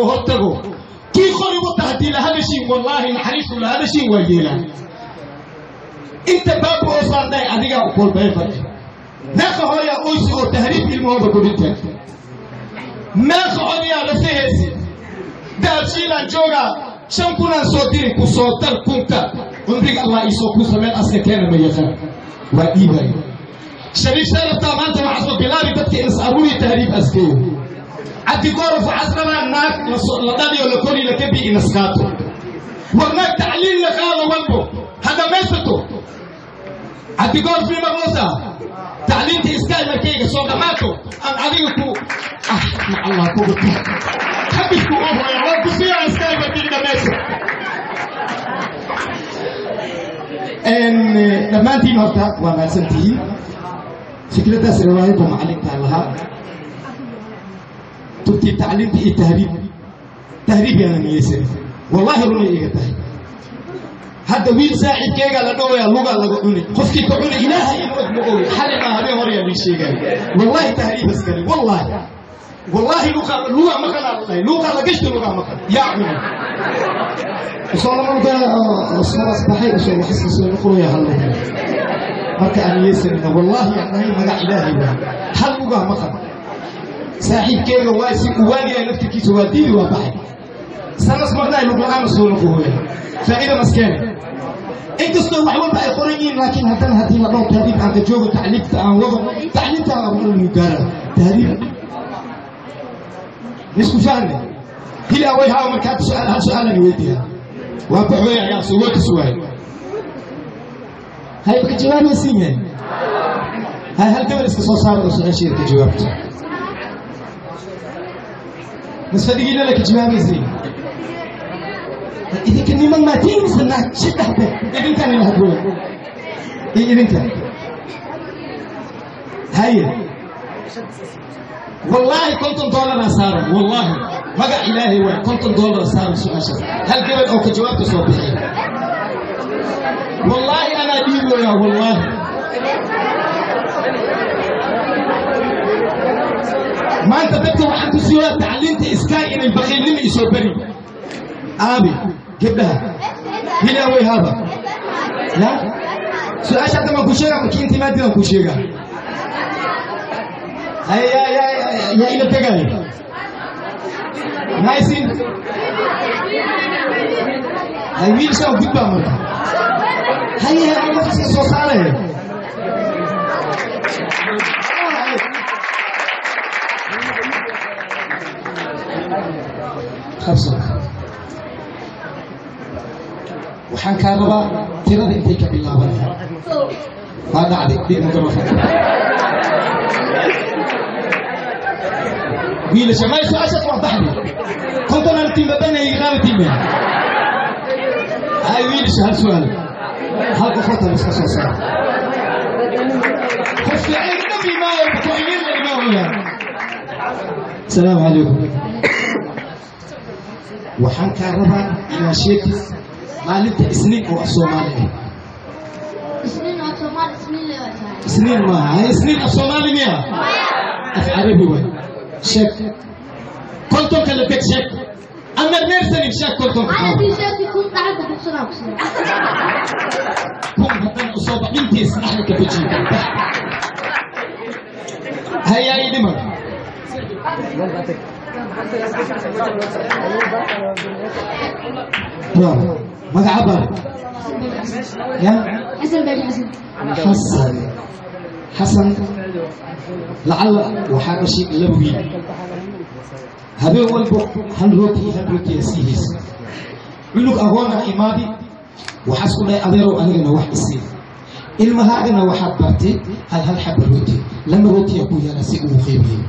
looga hortago kii qori wata haddii la hadashiin wallaahi naxariistu la hadashiin waa yeelaa inta baabu oo saarnay adigaa u kolbay fadhi meeqa hooyaa oysi oo tahriib ilmahooda ku dhinteen meeqa odayaa la feheysi dahabshiilaan joogaa 5,000 soo diri ku soo dar kunka cumriga allah iisoo kuu sameen aska keena ma yaqaan waa dhiibaya shariif sharaftaa maanta waxaa soo bilaabi dadka inas aruuri tahriib askeeyo cabdigorof waxaas rabaa naag la dhaliyo la kori la kabi inas qaato war naag tacliin la qaado walbo ha dhammaysato cabdigorof mima moosa tacliinta iskaay markayga soo dhammaato aan adiga ku ah macallah kuga xabisku oo hooya waa ku siiyaa iskaay markayga dhammayso dhammaantiin horta waa mahadsantihiin fikraddaas riwaayadda macallinkaa lahaa tubtii tacliinta iyo tahriib tahriib yaana niyeysan wallaahi runay iga tahay hadda wiil saaxiibkeygaa la dhowayaa lugaa laga cuni qofkii ka cuni ilaahay in og ma ogi xali maa habeen horeyaa lii sheegaayo wallaahi tahriibas gale wallaahi wallaahi luqa luga maqanaa la dhahay luqa la gashta lugaa maqan yaa cunay usoo lama lugaa usmaras baxay usoo waxis kasoo noqoya hal luga marka aan niyeysanina wallaahi aan dhahay magac ilaahay waa hal lugaa maqan saaxiibkeyga waa si uwaaniyaa naftirkiisa waa diidi waa baxay sanas maqnaay lug la'aan soo noqoya faa'iida maskeene inkastoo wax walba ay qoran yihiin laakiin haddana haddii la dhaho tahriib aan ka joogo tacliimta aan wado tacliimta aan lagu gaara tahriib nisku fahne hili away haa marka hadda su'aal hal su'aalan weydiiyaa waa baxooya ayaa soo waa kasuwaay hay ka jawaabaysiin yahay hay hal gabar iska soo saaro oo su-aasheeda ka jawaabto masfadhigiina la ka jawaabaysiin idinka niman maatiin mise naag shidhaxde idinkaan ila hadlooya iyo idinka haye wallaahi $50 saaran wallaahi magac ilaahay waay $50 saaran su-aashaas hal gabadh oo ka jawaabta soo bixiya wallaahi anaa dhiibooyaa wallaahi maanta dadka waxaan ku siiyaa tacliinta iskaay inay baqiilnimo isoo bari aabi gabdhaha hilaawey haaba ya su-aasha hadda maan ku sheegaa markii intii maadidan ku sheegaa hay ya ya ya ila tegaayo mahaysiin hay wiilshaa gudbaa marka haye markaska soo saaraya qabso waxaan kaa rabaa tirada intay ka bilaabanaya waa dhacday dhig microphone wiilasha may su-aashaas waa baxday konton altiin babana iga qaadatiin hay wiilasha hal su'aal hal qof wata iska soo saar qofka nabi maayo kuxigeen la asalaamu calaykum waxaan kaa rabaa inaad sheegtid maalinta isniin oo af soomaali ah isniin af Soomaali isniin le waa tahay isniin maaha hay isniin af soomaali miya af carabi waay sheeg kontonka la deg sheeg ama reersanin sheeg kontonka ana tii sheegtay kun dhacda bugsanaa ku siiyay kun haddana usoo intiis dhaxda ka dejiyo hayaa ii dhiman magaca bar ya xasan baaji xasan xasan xasan lacalla waxaa dhashay laba wiil habeen walbo hal rooti iyo hal rooti aa sii haysa cunug agoona imaadi waxaas ku dhahay adeerow anigana wax isii ilmahaagana waxaad bartay hal hal xaba rooti lama rootiyaa ku yaala si ugu qeybiyey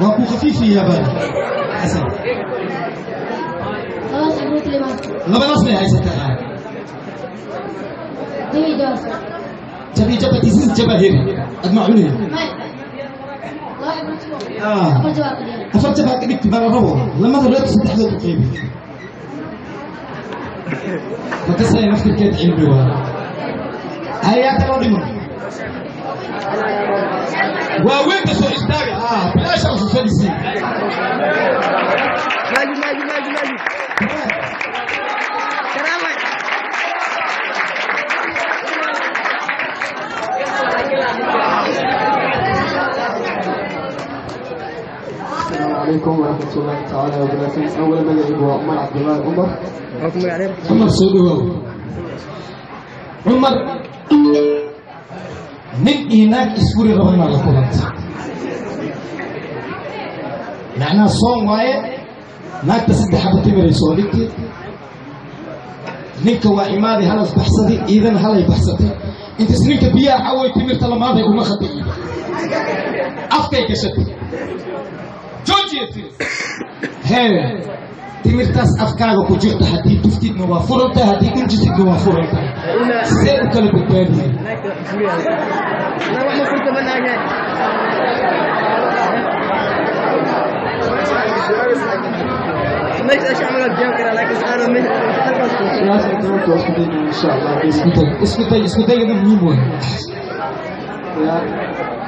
waa ku khafiifayaa baan xasan labadaas rooti le maanta labadaas bay haysataa jabi jawaab jabi jabatiisis jaba heri ad ma cunaya may laba rooti Ah. afar jawaab kaliya afar jabaa ka dhigti baa la rabo lamada rooti saddexdood u qeybi makasay naftirkeed cilmi waa Hayaa kaloo dhiman waaweynka soo istaaga bilaasha usu fadhisiin. Maju, maju, maju, maju. Selamat. السلام عليكم ورحمة الله تعالى وبركاته. أولا مدعي هو عمر عبد الله عمر. Cumar soo dhawow. Cumar, nin iyo naag isfuri rabanaa la kulanta, macnaha soon waaye. Naagta saddex xaba timiray soo dhigtay, ninka waa imaaday halas baxsaday, iidana halay baxsatay. Intas ninka biyaha caway timirta lamaaday uma khatay, iida afkay gashatay. Joojiya tiri hee, timirtaas afkaaga ku jirta haddii tuftidna waa furan tahay, haddii dhunjisidna waa furan tahay, sidee u kala badbaadiyay? Nah, wax ma furta banaaga. مش ايش عملت جوكر لكن انا من Su-aasha jawaabta waa isku dayna insha Allah. Isku day, isku day, isku daygana muhiim waay. Ya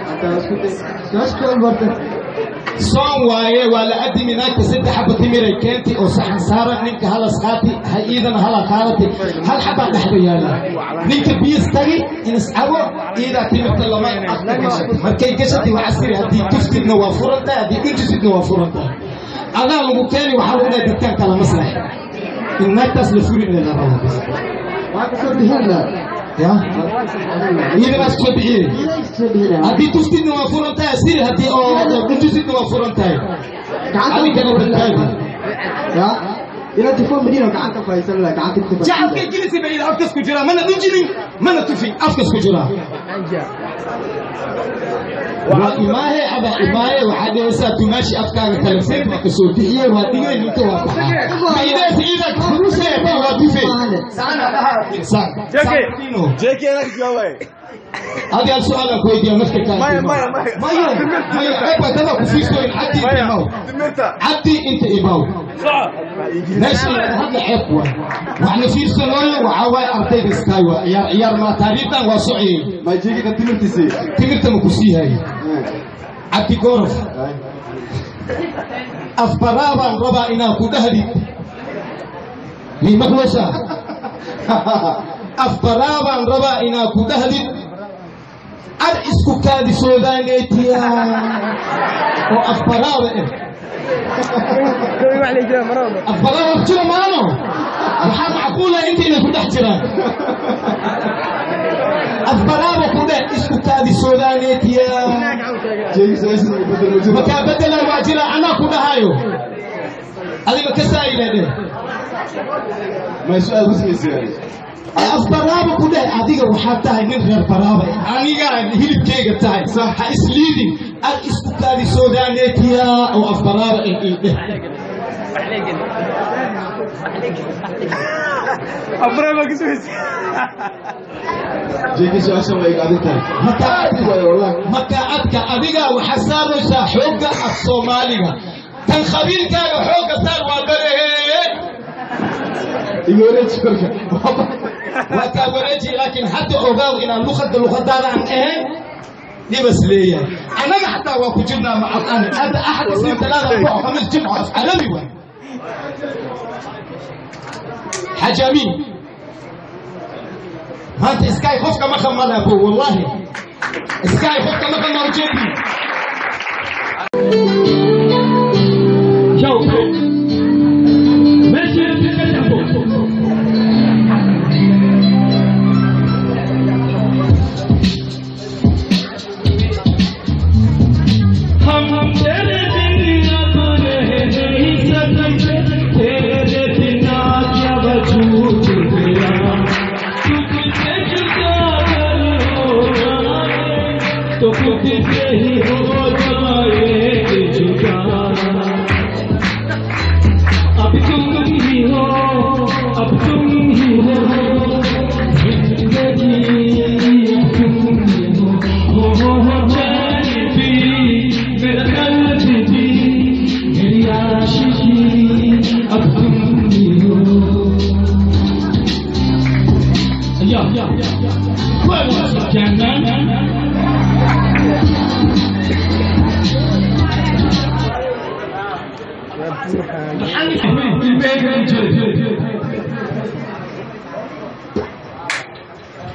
hadda isku day su-aasha jawaab barta. Soon waaye, waa la adimi. Naagta saddex xaba timiray keentay oo saxan saaran. Ninka halas qaati ha, iidana hala qaadatay, hal xabaa dhexda yaala. Ninka biyis tagi inis cabo, iidaa timirta lama afka gashatay. Markay gashatay waxaa siri haddii tuftidna waa furan tahay, haddii dhunjisidna waa furan tahay. Adaa lagu keeni, waxaa lagu dhahay dadkaan kala maslax in naagtaas la furin la rabo. Waa ka soo bixin lahaa. Ya iyadana soo bixiyey. Iyada soo bixin lahaa. Haddii tuftidna waa furan tahay siri, haddii oo dhunjisidna waa furan tahay. Gacanta adigana badbaadi. Ya ila tifo Madina gacanta ku haysan lahaa, gacanta ku haysan. Jacabkay gelisi bay ila afkas ku jiraa, mana dhunjinin mana tufin, afkas ku jiraa. Waa imaahe aba imaahe, waxaa dhehaysaa tumaashi afkaaga telefoonka waa kasoo bixiyey, waa dhigay, ninka waa baxaa maidaas ida kuruseeta waa tufe. JK أنا جوابي. هذه السؤال ku weydiiya naftirkaa. Maya, maya, maya. Maya, maya, ceeb waa dada ku fiirsoyn. Cabdi inta imaw. Timirta. Cabdi inta imaw. Meesha hadda ceeb waay, waxna fiirsanooyo waxaa waaye ardayda iskaay waa ciyaar ciyaar maa, taariikhdan waa sociyey. ما JK كان timirtiisii. Timirta ma ku sii haye Cabdi Gorof? Afbaraa baan rabaa inaan ku dhahdid mii maqlaysaa? Afbaraa baan rabaa inaan ku dhahdid ar isku kaadisoodaanetiya oo afbaraaba eh. كل واحد يجي مرة. Afbaraaba ku jira maano, waxaa macquula inta inay ku dhex jiraan. Afbaraaba ku dheh isku kaadisoodaanetiya. JK su-aashiisa bedel ma jiro. Makaa bedela, waa jira, anaa ku dhahayo adiga ka saa'ila dheh. Ma su-aal rasmi yani. Afbaraaba ku dheh, adiga waxaad tahay nin reer baraaba, anigaa hilibkeyga tahay, ha isliidin. Ad isku kaadisoodaanetiya oo afbaraaba eh ii dheh. JK su-aashan waa iga adag tahay. Makaa Waay wallahi. Makaa adka, adiga waxaa saaraysaa xoogga af Soomaaliga, tan khabiirkaaga xoogga saar waa barehee. Iga wareeji marka. Waa kaa wareeji, laakiin hadda ogaaw inaan luqadda luqadaada aan ahayn dhibas leeyahay. Annaga xataa waa ku jirnaa macal ani hadda axad isniin talaada arbaco khamiis jimco af carabi waay. Xajaamiin maanta iskaay qofka ma khamada bo, wallahi iskaay qofka ma khama ujeedin. Ciao. Messi ka jacbo. हम तेरे बिना तो रह नहीं सकते, तेरे बिना क्या वजूद मेरा, तुझसे जुदा कर हो जाए तो खुद से ही हो जाए जुदा। अब तुम ही हो, अब तुम ही हो जिंदगी, अब तुम ही हो, हो चैन भी मेरा दर्द भी मेरी आशिकी, अब तुम ही हो। Ya. Kuwa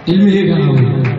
Ilmihayga.